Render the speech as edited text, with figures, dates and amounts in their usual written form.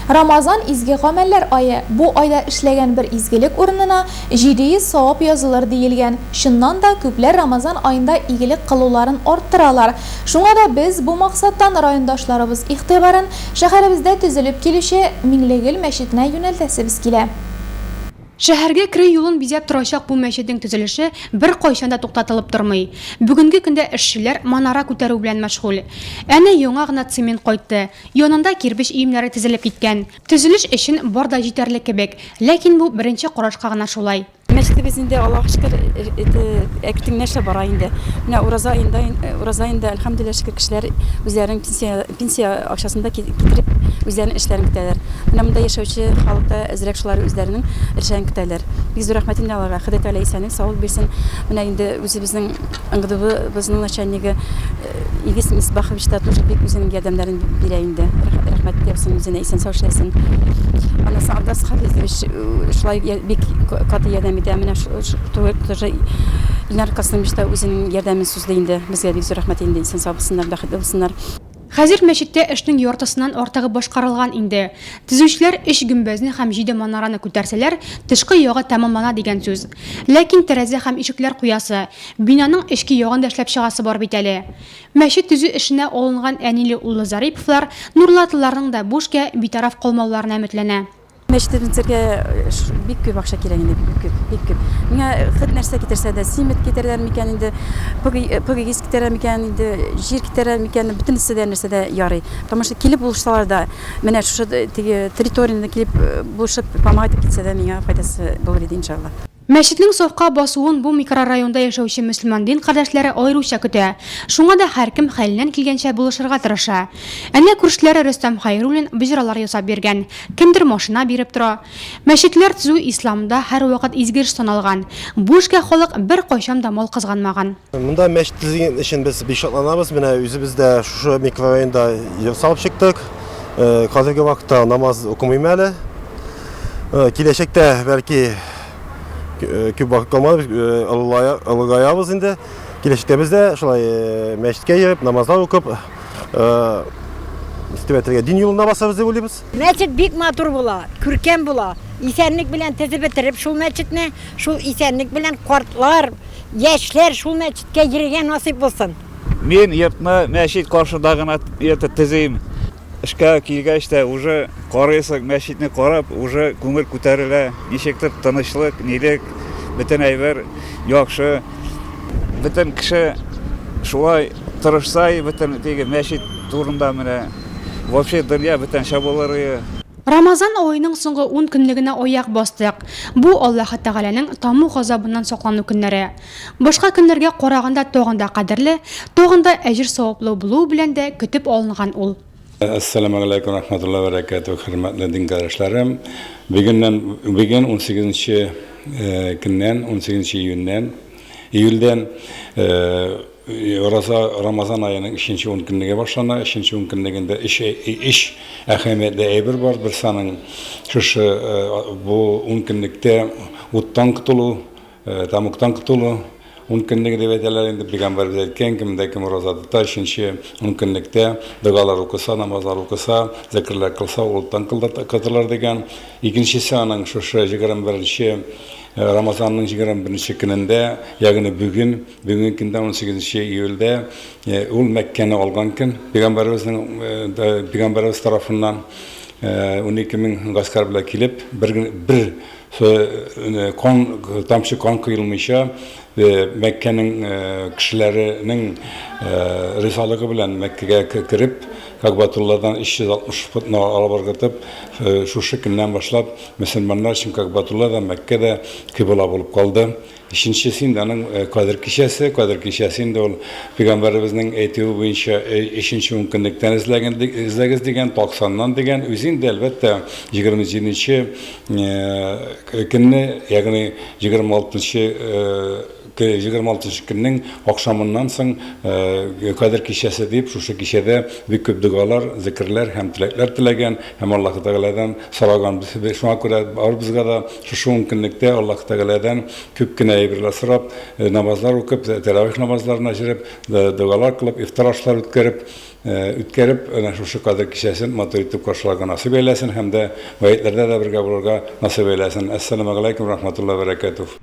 Рамазан, изге гамәлләр ае. Бу айда эшләгән бер изгелек урынына 700 савап язылыр, диелгән. Чыннан да, күпләр Рамазан аенда игелек кылуларын арттыралар. Шуңа да без бу максаттан райондашларыбыз игътибарын шәһәребездә төзелеп килүче Миңлегөл мәчетенә юнәлтәсебез килә. Шәһәргә керү юлын бизәп торачак бу мәчетнең төзелеше беркайчан да туктатылып тормый. Бүгенге көндә эшчеләр манара күтәрү белән мәшгуль. Әнә яңа гына цемент кайтты. Янында кирпеч өемнәре тезелеп киткән. Төзелеш өчен бар да җитәрлек кебек. Ләкин бу беренче карашка гына шулай. Мәчетебез инде, Аллага шөкер, әкрен генә эшләп бара инде. Менә ураза аенда, ураза аенда, әлхәмдүлилләһ, шөкер, кешеләр үзләренең пенсия, пенсия акчасын да китереп, үзләренең эшләрен көтәләр. Менә монда яшәүче халык та әзрәк шулар үзләренең эшләрен көтәләр. Бик зур рәхмәт инде аларга. Ходай Тәгалә исәнлек, саулык бирсен. Менә инде үзебезнең НГДУбызның начальнигы Илгиз Мисбахович та тоже бик үзенең ярдәмнәрен бирә инде. Рәхмәт яусын үзенә, исән-сау эшләсен. Аннан соң Абдас Хафизович шулай бик каты ярдәм итә. Менә тоже Илнар Касымович та үзенең ярдәмен сузды инде. Безгә бик зур рәхмәт инде, исән-сау булсыннар, бәхетле булсыннар. Хәзер мәчеттә эшнең яртысыннан артыгы башкарылган инде. Төзүчеләр өч гөмбәзне һәм җиде манараны күтәрсәләр, тышкы ягы тәмамлана дигән сүз. Ләкин тәрәзә һәм ишекләр куясы, бинаның эчке ягын да эшләп чыгасы бар бит әле. Мәчет төзү эшенә алынган әниле-уллы Зариповлар нурлатлыларның да бу эшкә битараф калмауларына өметләнә. Мәчетебезгә бик күп акча кирәк инде, бик күп, бик күп. Миңа хет нәрсә китерсә дә, симет китерәләр микән инде, ПГИС китерәләр микән инде, җир китерәләр микән, бөтенесе дә нәрсә дә ярый. Потому что килеп булышсалар да, менә шушы теге территорияне килеп булышып, помогать итеп китсә дә, миңа файдасы булыр иде, иншалла. Мәчетнең сафка басуын бу микрорайонда яшәүче мөселман дин кардәшләре аеруча көтә. Шуңа да һәркем хәленнән килгәнчә булышырга тырыша. Әнә күршеләре Рөстәм Хәйруллин боҗралар ясап биргән, кемдер машина биреп тора. Мәчетләр төзү исламда һәрвакыт изге эш саналган. Бу эшкә халык беркайчан да мал кызганмаган. Монда мәчет төзегән өчен без бик шатланабыз. Менә үзебез дә шушы микрорайонда йорт салып чыктык. Хәзерге вакытта намаз укымыйм әле. Киләчәктә бәлки күп вакыт калмады, олыгаябыз инде. Киләчәктә без дә шулай мәчеткә йөреп, намазлар укып, ничек әйтергә, дин юлына басарбыз дип уйлыйбыз. Мәчет бик матур була, күркәм була. Исәнлек белән төзеп бетереп шул мәчетне, шул исәнлек белән картлар, яшьләр шул мәчеткә йөрергә насыйп булсын. Мин йортны мәчет каршында гына төзим. Эшкә килгәч тә уже карыйсың, мәчетне карап, уже күңел күтәрелә. Ничектер тынычлык, нилек, бөтен әйбер яхшы. Бөтен кеше шулай тырышса, бөтен теге мәчет турында менә вообще дөнья бүтәнчә булыр иде. Рамазан аеның соңгы ун көнлегенә аяк бастык. Бу, Аллаһы Тәгаләнең тамуг газабыннан саклану көннәре. Башка көннәргә караганда тагын да кадерле, тагын да әҗер-саваплы булуы белән дә көтеп алынган ул. Әссәламегаләйкүм рәхмәтуллаһи вә бәрәкәтүһ, хөрмәтле дин кардәшләрем. Бүгеннән, бүген унсигезенче көннән, унсигезенче июньнән, июльдән Ураза Рамазан аеның өченче ункөнлеге башлана. Өченче ункөнлегендә өч өч әһәмиятле әйбер бар. Берсе аның шушы бу ункөнлектә уттан котылу, Тәмугтан котылу ункөнлеге дип әйтәләр инде. Пәйгамбәребез әйткән, кем дә кем ураза тота, өченче ункөнлектә догалар укыса, намазлар укыса, зикерләр кылса, ул уттан котылыр дигән. Икенчесе аның шушы 21 Рамазанның 21 көнендә, ягъни бүген, бүгенге көндә 18 июльдә ул Мәккәне алган көн, пәйгамбәребезнең пәйгамбәребез тарафыннан 12 мең гаскәр белән килеп, бер бер Кан, тамчы кан коелмыйча, Мәккәнең кешеләренең ризалыгы белән Мәккәгә кереп, Кәгъбәтулладан 360 потны алып ыргытып, шушы көннән башлап мөселманнар өчен Кәгъбәтулла да, Мәккә дә кыйбла булып калды. Өченчесе инде аның Кадер кичәсе. Кадер кичәсе инде ул пәйгамбәребезнең әйтүе буенча өченче ункөнлектән эзләгән, эзләгез дигән, токсаннан дигән. Үзе инде, әлбәттә, 27 көнне, ягъни 26 26 көннең ахшамыннан соң Кадер кичәсе дип, шушы кичәдә бик күп догалар, зекерләр һәм теләкләр теләгән һәм Аллаһы Тәгаләдән сораган. Без шуңа күрә барыбызга да шушы ункөнлектә Аллаһы Тәгаләдән күп кенә әйберләр сорап, намазлар укып, тәравих намазларына җөреп, догалар кылып, ифтар ашлар үткәреп, үткәреп, әнә шушы Кадер кичәсен матур итеп каршыларга насыйп әйләсен һәм дә гаетләрдә дә бергә булырга насыйп әйләсен. Әссәламәгаләйкүм рәхмәтуллаһи вә бәрәкәтүһ.